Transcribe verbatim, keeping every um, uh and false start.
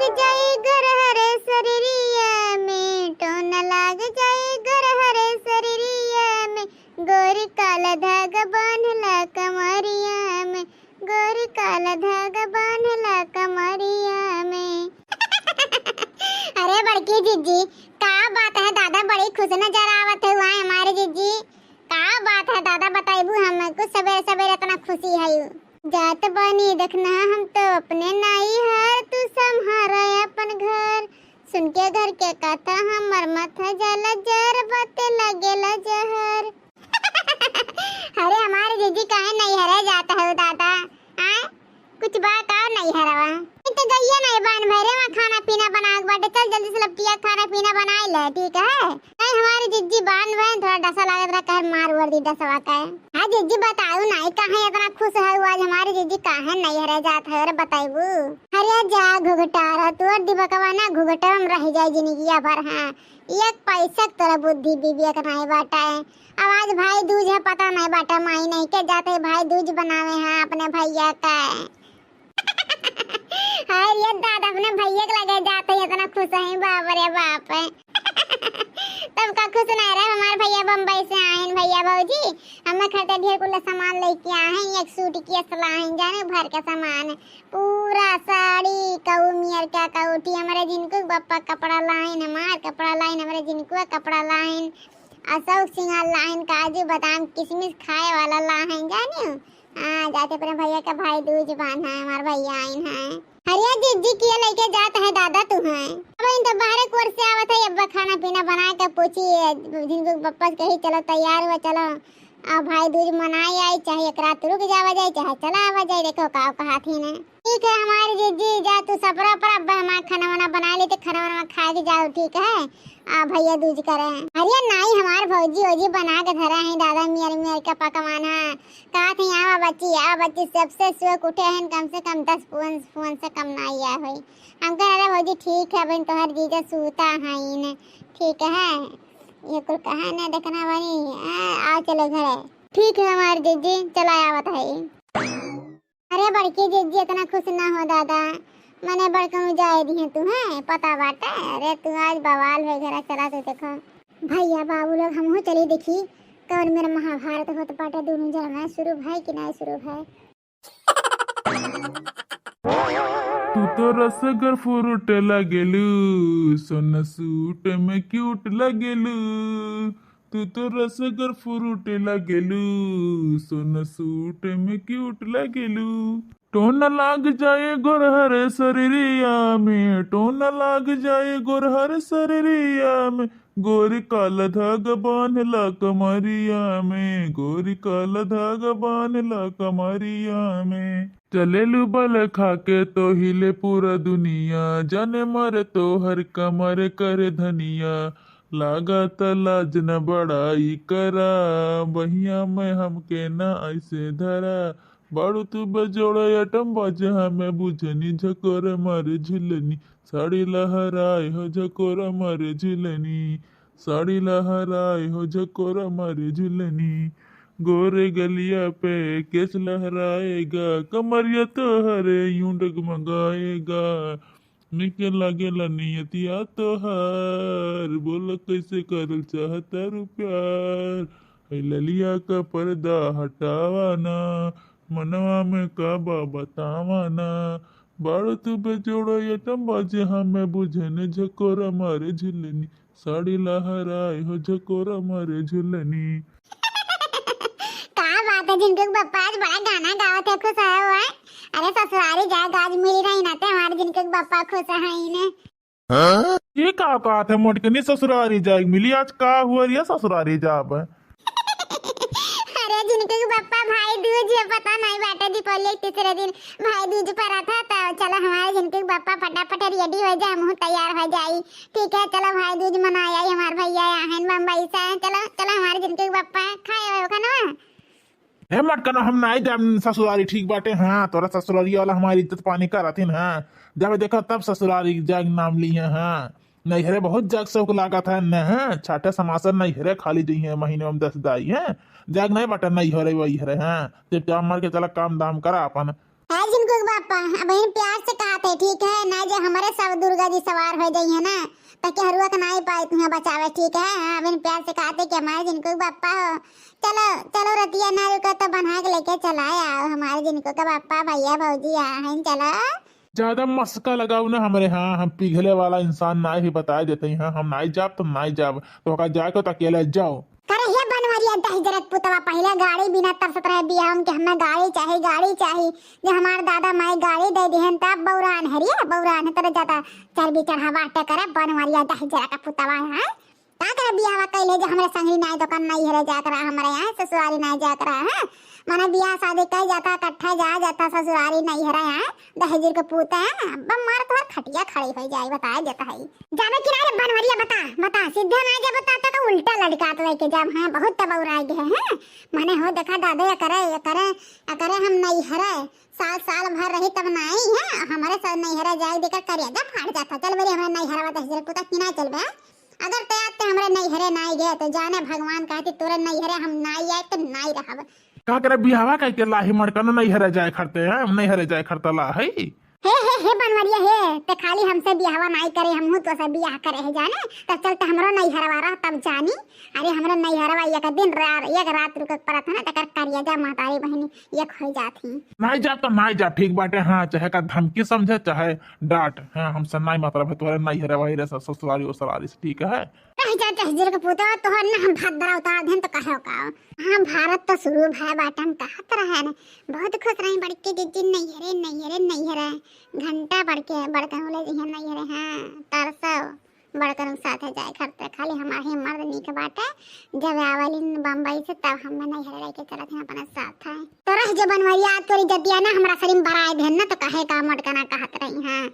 जाए गोर हरे शरीरिया में, टोन लाग जाए गोर हरे शरीरिया में, गोरी काला धागा बांधला कमरिया में, गोरी काला धागा बांधला कमरिया में। अरे बड़की जिज्जी, का बात है दादा, बड़ी खुश नजर आवत है हुआ हमारे जिज्जी। का बात है दादा, बताइबू हम, कुछ सवेरे सवेरे इतना खुशी है? जात बानी देखना हम तो अपने नाई हर, तू संभारा अपन घर। सुन के घर के कथा हमर माथा जला जर, बाते लगेला जहर। अरे हमारे जीजी काहे नैहरे जात है दादा? आय, कुछ बात और नैहरवा। ये तो गइया नहीं बान भैरे, वहाँ खाना पीना बना के बाटे। चल जल्दी से लपटिया खाना पीना बनाई ले, ठीक है? नहीं, हमारे जिज्जी बान बहन थोड़ा डसा लागत रहा, कहे मार वर दी डसवा का। हाँ जिज्जी, बताऊ नहीं, काहे इतना खुश है आज हमारे जिज्जी, काहे नैहरे जात है रे, बताइबू? अरे जा घुघटारा, तोर दिमागवा ना घुघटारा में रह जाए जिंदगिया भर। हाँ, एक पैसा के तोरा बुद्धि विवेक नहीं बाटे। अब आज भाई दूज है, पता नहीं बाटे माई नहीं के जाते भाई दूज बनावे हैं अपने भैया का। अरे ये दादा, अपने भैया के लगे जाते ही इतना खुश है, बाप रे बाप। तब का खुश नहीं रहे, हमारे भैया बम्बई से आए हैं, भैया भौजी, हमें खरीदे ढेर कुल सामान लेके आए हैं, एक सूट की असला है, जाने भर का सामान, पूरा साड़ी, कहू मियर का कहू ठी, हमारे जिनको बप्पा कपड़ा लाइन, हमार कपड़ा लाइन, हमारे जिनको कपड़ा लाइन, अशोक सिंगार लाइन, काजू बादाम किशमिश खाए वाला लाइन, जानियो। हाँ, जाते अपने भैया का भाई दूज बांधा है, हमार भैया आइन है। हरिया जिज्जी किया लेके जात है दादा तू है। अब इन तो बाहरे कोर से आवत है, अब खाना पीना बना के पूछी, जिनको बप्पा से कही चलो तैयार हुआ, चलो। आ भाई दूज मनाए आई, चाहे एक रात रुक जावा जाए, चाहे चला आवा जाए, देखो का कहा थी ने। ठीक है हमारी जिज्जी, जा तू सपरा पर, अब हमार खाना वाना बना लेते, खाना वाना खा के जाओ, ठीक है? आ भैया दूज करे। अरे नाई, हमार भौजी ओजी बना के धरा है दादा, मियर मियर का पकवान है। कहा थी आवा बच्ची, आवा बच्ची, सबसे सुबह उठे हैं, कम से कम दस फोन, फोन से कम ना आया होई। हम कह रहे भौजी ठीक है, अब इन तोहर जीजा सूता है इन, ठीक है? ये कुल कहा ना देखना बनी, आ, आओ चलो घरे। ठीक है हमार जिज्जी, चला आवत है। अरे बड़की जिज्जी इतना खुश ना हो दादा, मने बड़कनू जाए दिहे तू है, पता बाटे। अरे तू आज बवाल हो घरा, चला तू देखो। भैया बाबू लोग हमहू चली देखी, कौन मेरा महाभारत होत बाटे, दोनों जन में शुरू भाई कि नहीं शुरू भाई। तू तो रसगर फ्रूट लगेलू, सोना सूट में क्यूट लगेलू। तू तो रसगर फ्रूट लगेलू, सोना सूट में क्यूट लगेलू। टोन लाग जाए गोरहर शरीरिया में, टोन लाग जाए गोरहर शरीरिया में। गोरी काला धागा बांधला कमरिया में, गोरी काला धागा बांधला कमरिया में। चलेलू बल खा के तो हिले पूरा दुनिया, जाने मारे तोहर कमर करे धनिया। लागत लाज न बड़ाई करा, बहिया में हमके न ऐसे धरा। बाड़ू तू बेजोड़ एटम बाजे, हमें बुझनी झकोर मारे झुलनी। साड़ी लहराए हो झकोर मारे झुलनी, साड़ी लहराए हो झकोर मारे झुलनी। गोरे गलिया पे केस लहराएगा, कमरिया तोहरे यूं डगमगाएगा। निके लागेला नियतिया तोहार, बोल कैसे करल चाहतारू प्यार। है ललिया का पर्दा हटावा ना, मनवा में का बा बतावा ना। बाड़ू तू बेजोड़ एटम बाजे, हमें बुझे न झकोरा मारे झुलनी। साड़ी लहराए हो झकोरा मारे झुलनी। का बात है झिनकू के पप्पा, आज बड़ा गाना गावत है, खुश है हुआ। अरे ससुरारी जाए आज मिली रही ना ते हमारे झिनकू के पप्पा खुश है इन्हें। ये का कहत है मोटकनी, ससुरारी जाए मिली, आज का हुआ रे ससुरारी जाब? अरे झिनकू के पप्पा भाई दूज है, पता नहीं बाटे दीपावली के तीसरे दिन भाई दूज पड़ा था, तो चलो हमारे झिनकू के पप्पा फटाफट रेडी हो जाए, मुँह तैयार हो जाई। ठीक है चलो भाई दूज मनाए आई, हमार भैया आहन बम्बई से, चलो चलो हमारे झिनकू के पप्पा खाए हो खाना। हे मटकनो, हम नाई जाब ससुरारी, ठीक बाटे। हाँ, तोरा ससुरारी वाला हमारी इज्जत पानी करत हिन। हाँ, जब देखो तब ससुरारी जाग नाम ली है। हाँ, नैहरे बहुत जाग शौक लागत है न। हाँ, छाटे समासर नैहरे खाली जई है, महीने में दस दाई है। जाग नहीं बाटे नैहरे वैहरे। हाँ, चुपचाप मर के चला काम धाम करा अपन। है झिनकू के पापा, अब इन प्यार से कहते ठीक है ना, जे हम अरे, सब दुर्गा जी सवार होइ जइहैं ना, त केहरुआ के नाहीं पाई तुहैं बचावे, ठीक है? हाँ, अबिन प्यार से कहत है कि हमारे जिनको के बापा हो, चलो, चलो रतिया ना रुको, तो बन्हा के लेके चला आओ, हमारे जिनको के बापा, भइया, भौजी आ हैं, चलो। ज्यादा मस्का लगाओ ना हमरे, हाँ, हम पिघले वाला इंसान नाहीं ही, बताइ देत ही, हाँ, हम नाहीं जाब, तो नाहीं जाब, तोहका जाए को तो अकेले जाओ। करे हे बनवरिया दहिजरक पुतवा, पहिले गाड़ी बिना तरसत रहे बियाह में कि हमें गाड़ी चाही, गाड़ी चाही। जे हमार दादा माई गाड़ी दइ दिहन तब बौरान है रे, बौरान है तोरे ज्यादा चर्बी चढ़ा बाटे करे बनवरिया दहिजरक पुतवा, हाँ? का करे बियाहवा कइले जे हमरे संगरी नाहीं दोकान नइहरे जाए के रहा, हमरे यहाँ ससुरारी नाहीं जाए के रहा, हाँ? मने बियाह शादी कइ जाता, इकट्ठा जाए जाता ससुरारी नइहरे, हाँ? दहिजर के पूत है, अब मार तोहर खटिया खड़ी होइ जाए, बताइ देत ही। जाबे कि नाहीं रे बनवरिया, बता, बता, सीधे नाहीं जाबे त तक उल्टा लटकात लेके जाब, हाँ, बहुत तब उड़ाइ गए हैं। मने हो देखा दादे, एकरे, एकरे, एकरे हम नइहरे, साल, साल भर रही तब नाहीं है, हमरे साथ नइहरे जाए देकर करेजा फाट जाता। चल बेरी हमरे नइहरवा दहिजर पुता कि नाहीं चलबे? अगर ते आते हमरे नइहरे नाहीं गए तो जाने भगवान कहती तोरे नइहरे हम नाहीं आए तो नाहीं रहब। का करे बियाहवा कइ के लाही मड़कनो नइहरे जाए खरते हैं, हम नइहरे जाए खरता ला है। हे, हे, हे बनवरिया हे, ते खाली हमसे बियाहवा नाहीं करे, हमहू तोसे बियाह करे है जाने, तब चलते हमरो नइहरवा रह तब जानी। अरे हमरो नइहरवा एक दिन रा-, एक रात रुके के परत है ना, तेकर करेजा महतारी बहिनी एक होइ जात ही। नाहीं जा तो नाहीं जा, ठीक बाटे, हाँ, चाहे का धमकी समझे, चाहे डांट, हाँ, हमसे नाहीं मतलब है, तोहरे नइहरवा ही रे ससुरारी उसरारी से, ठीक है? रह जा दहिजर के पूतवा, तोहर ना हम भात दरा उतार देन तो कहे का? हाँ, भारत तो शुरू भय बाटन कहत रहे न, बहुत खुश रही बड़के जिज्जी नइहरे, नइहरे, नइहरे। घंटा बड़के, बड़कन बोले जी नइहरे, हाँ, तरसो, बड़कन के साथे जाए खरते, खाली हमार ही मर्द नीक बाटे, जब आवलिन बम्बई से तब हमें नइहरे लेके चलत हैं अपने साथ है। तो रह जे बनवरिया, तोरी जतिया ना हमरा सरीम बराए देन ना, तो कहे का मटकना कहत रही, हाँ।